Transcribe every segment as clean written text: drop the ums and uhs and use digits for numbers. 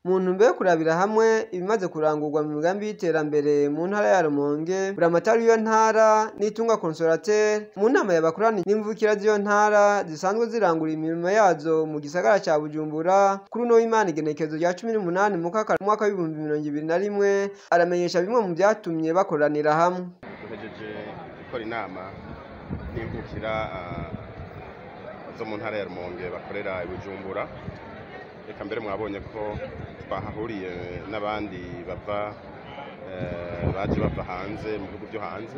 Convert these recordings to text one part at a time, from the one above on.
Mu ntumbero yo kurabira hamwe ibimaze kurangurwa mu migambi y'iterambere mu ntara ya Rumonge, Buramatari w'iyo ntara Nitunga Consolateur, mu nama y'abakorani n'imvukira z'iyo ntara zisanzwe zirangura imirimo yazo mu gisagara ca Bujumbura, kuri uno w'Imana igenekerezo rya 18 Mukakaro umwaka w'2021, aramenyesha bimwe mu vyatumye bakoranira hamwe. Duhejeje gukora inama n'imvukira zo mu ntara ya Rumonge bakorera i Bujumbura. Reka mbere mwabonye ko twahahuriye n'abandi bava baje bava hanze, mu bihugu byo hanze.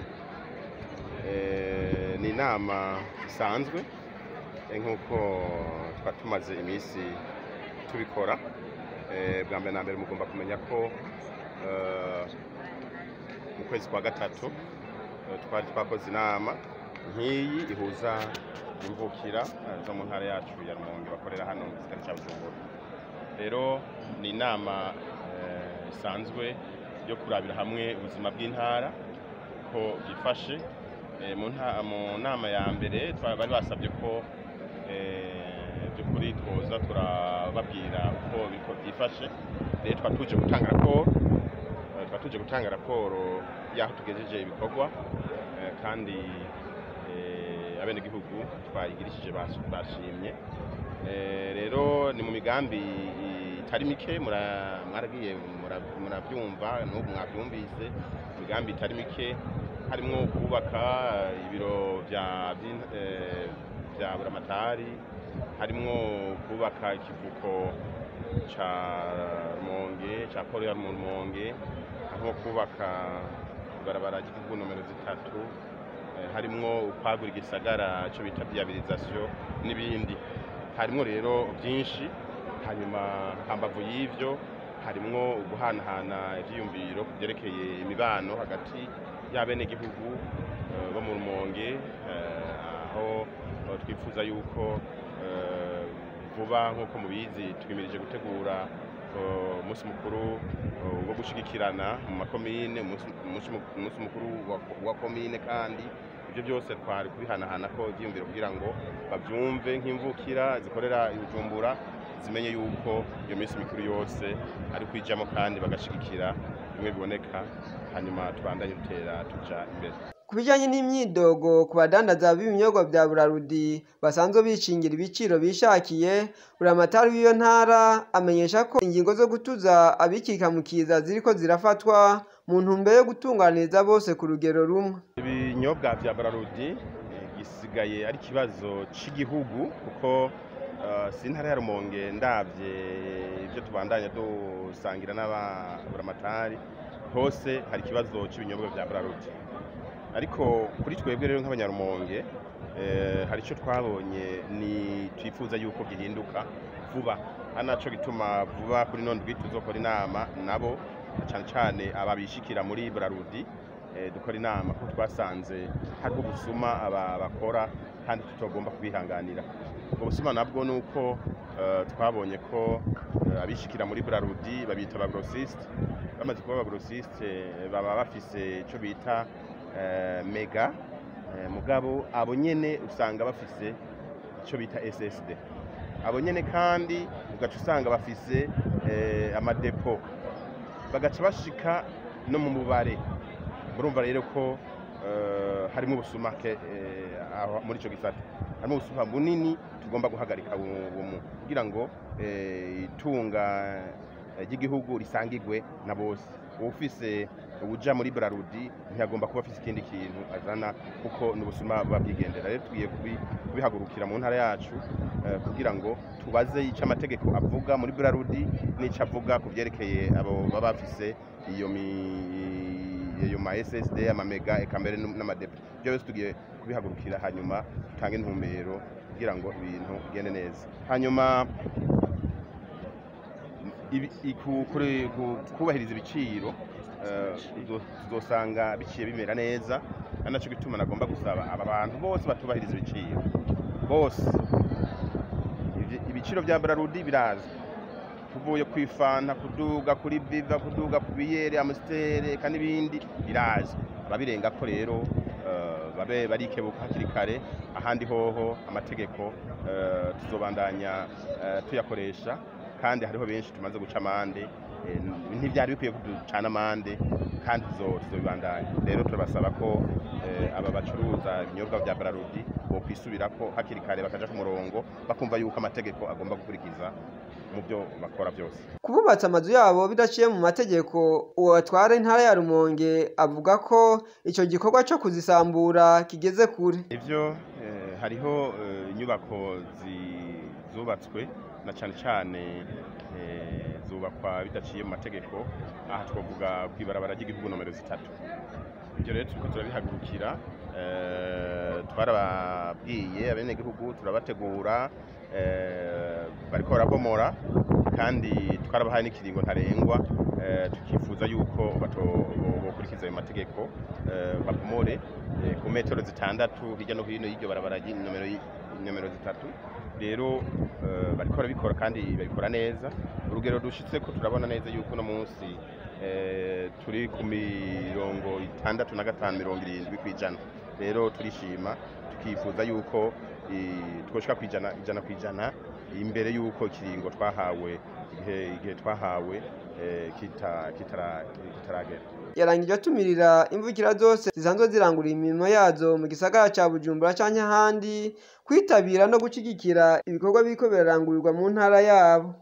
Ni inama isanzwe nk'uko twari tumaze iminsi tubikora. Bwa mbere na mbere mugomba kumenya ko mu kwezi kwa gatatu twari twakoze inama nk'iyi ihuza imvukira zo mu ntara yacu ya Rumonge bakorera hano mu gisagara ca Bujumbura. Rero ni inama isanzwe yo kurabira hamwe ubuzima bw'intara ko bwifashe. Mu nama ya mbere bari basabye ko by'ukuri twoza turababwira uko biriko byifashe. Rero twari tuje gutanga raporo, twari tuje gutanga raporo y'aho tugejeje ibikorwa, kandi abenegihugu twayigirishije bashimye. Rero ni mu migambi itari mike, mwaragiye murabyumva, n'ubu mwabyumvise, imigambi itari mike harimwo kubaka ibiro vya Buramatari, harimwo kubaka ikivuko ca Rumonge, ca port ya Rumonge, harimwo kubaka ibarabara ry'igihugu nomero 3, harimwo ukwagura igisagara ico bita viabilisation n'ibindi. Harimwo rero byinshi. Hanyuma hambavu y'ivyo harimwo uguhanahana ivyiyumviro ku vyerekeye imibano hagati y'abenegihugu bo mu Rumonge, aho twifuza yuko vuba, nk'uko mubizi, twimirije gutegura umunsi mukuru wo gushigikirana mu makomine, umunsi mukuru wa komine. Kandi ibyo byose twari kubihanahana ko ivyiyumviro kugira ngo bavyumve nk'imvukira zikorera i Bujumbura, zimenye yuko iyo minsi mikuru yose ari kwijamo kandi bagashigikira bimwe biboneka, hanyuma tubandanye dutera tuja imbere. Ku bijanye n'imyidogo ku badandaza b'ibinyobwa vya Burarudi basanzwe bishingira ibiciro bishakiye, Buramatari w'iyo ntara amenyesha ko ingingo zo gutuza abikikamukiza ziriko zirafatwa mu ntumbero yo gutunganiriza bose ku rugero rumwe. Ibinyobwa vya Burarudi gisigaye ari ikibazo c'igihugu, kuko si intara ya Rumonge, ndavye ivyo tubandanya dusangira n'ababuramatari hose hari ikibazo c'ibinyobwa vya Burarudi. Ariko kuri twebwe rero nk'abanyarumonge hari ico twabonye ni twifuza yuko gihinduka vuba. Anaco gituma vuba kuri none ndwi tuzokora inama nabo, cane cane ababishikira muri Burarudi, dukora inama kuko twasanze hari ubusuma aba bakora kandi tutagomba kubihanganira. Ubwo busuma nabwo nuko twabonye ko abishikira muri Burarudi babita aba grossiste. Bamaze kuba aba grossiste baba bafise ico bita mega, mugabo abo nyene usanga bafise ico bita SSD. Abo nyene kandi ugaca usanga bafise amadepo, bagaca bashika no mu mubare. Murumva rero ko harimo ubusuma muri ico gisata, harimo ubusuma bunini tugomba guhagarika kugira ngo itunga ry'igihugu risangigwe na bose. Uwufise uja muri Burarudi ntiyagomba kuba afise ikindi kintu azana, kuko n'ubusuma buba bwigendera. Rero tugiye kubihagurukira mu ntara yacu kugira ngo tubaze ico amategeko avuga muri Burarudi n'ico avuga ku vyerekeye abo baba bafise iyo ma SSD, amamega, eka mbere n'amadepo. Ivyo byose tugiye kubihagurukira, hanyuma tutange intumbero kugira ngo ibintu bigende neza. Hanyuma kubahiriza ibiciro tuzosanga biciye bimera neza. Ari naco gituma nagomba gusaba aba bantu bose batubahiriza ibiciro bose. Ibiciro vya Burarudi birazwi, tuvuye kwifanta kuduga kuri Viva, kuduga ku biyere, Amstel, eka n'ibindi birazwi. Ababirengako rero babe barikebuka hakiri kare. Ahandi hoho amategeko tuzobandanya tuyakoresha. Kandi hariho benshi tumaze guca amande, ntivyari bikwiye kuducana amande, kandi tuzobibandanya. Rero turabasaba ko aba bacuruza ibinyobwa vya Brarudi bokwisubirako hakiri kare, bakaja ku murongo, bakumva yuko amategeko agomba gukurikiza mu byo bakora byose. Kububatse amazu yabo bidaciye mu mategeko, uwo atwara intara ya Rumonge avuga ko ico gikorwa co kuzisambura kigeze kure. Ivyo hariho inyubako zubatswe na cane cane zubakwa bidaciye mu mategeko. Aha twavuga kw'ibarabara ry'igihugu nomero 3. Ibyo rero turiko turabihagurukira, twarababwiye abenegihugu, turabategura, bariko barabomora, kandi twarabahaye n'ikiringo ntarengwa, tukifuza yuko bokurikiza ayo mategeko, babomore ku metero 6 hirya no hino y'iryo barabara nomero 3. Rero bariko barabikora kandi babikora neza. Urugero dushitse ko turabona neza yuko uno munsi turi ku 65, 70%. Rero turishima, tukifuza yuko twoshika kwijana 100% imbere yuko ikiringo twahawe, igihe twahawe kitaragera. Yarangije atumirira imvukira zose zisanzwe zirangura imirimo yazo mu gisagara ca Bujumbura canke ahandi kwitabira no gushigikira ibikorwa biriko birarangurirwa mu ntara yabo.